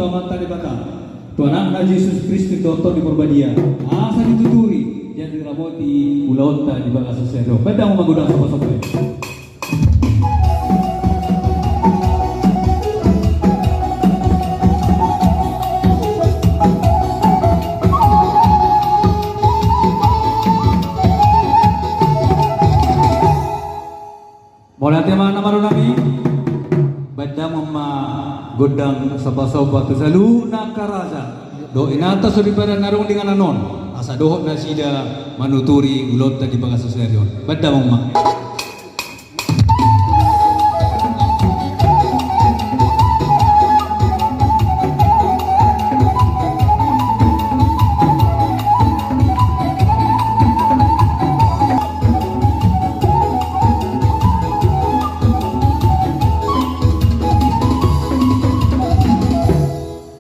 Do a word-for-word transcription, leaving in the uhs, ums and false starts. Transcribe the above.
Amanta Debata, tu Anakna Jesus Kristus dohot Tondi Parbadia, asa dituturi jala diramoti ulaonta di bagasan sadari on. Bahen damang ma godang somba-somba i. Mauliate ma na marunami. Bahen damang ma godang somba-somba tu saluhutna angka raja dohot inanta soripada na adong di inganan on, asa dohot nasida manuturi ulaonta di bagasan sadari on. Bahen damang ma.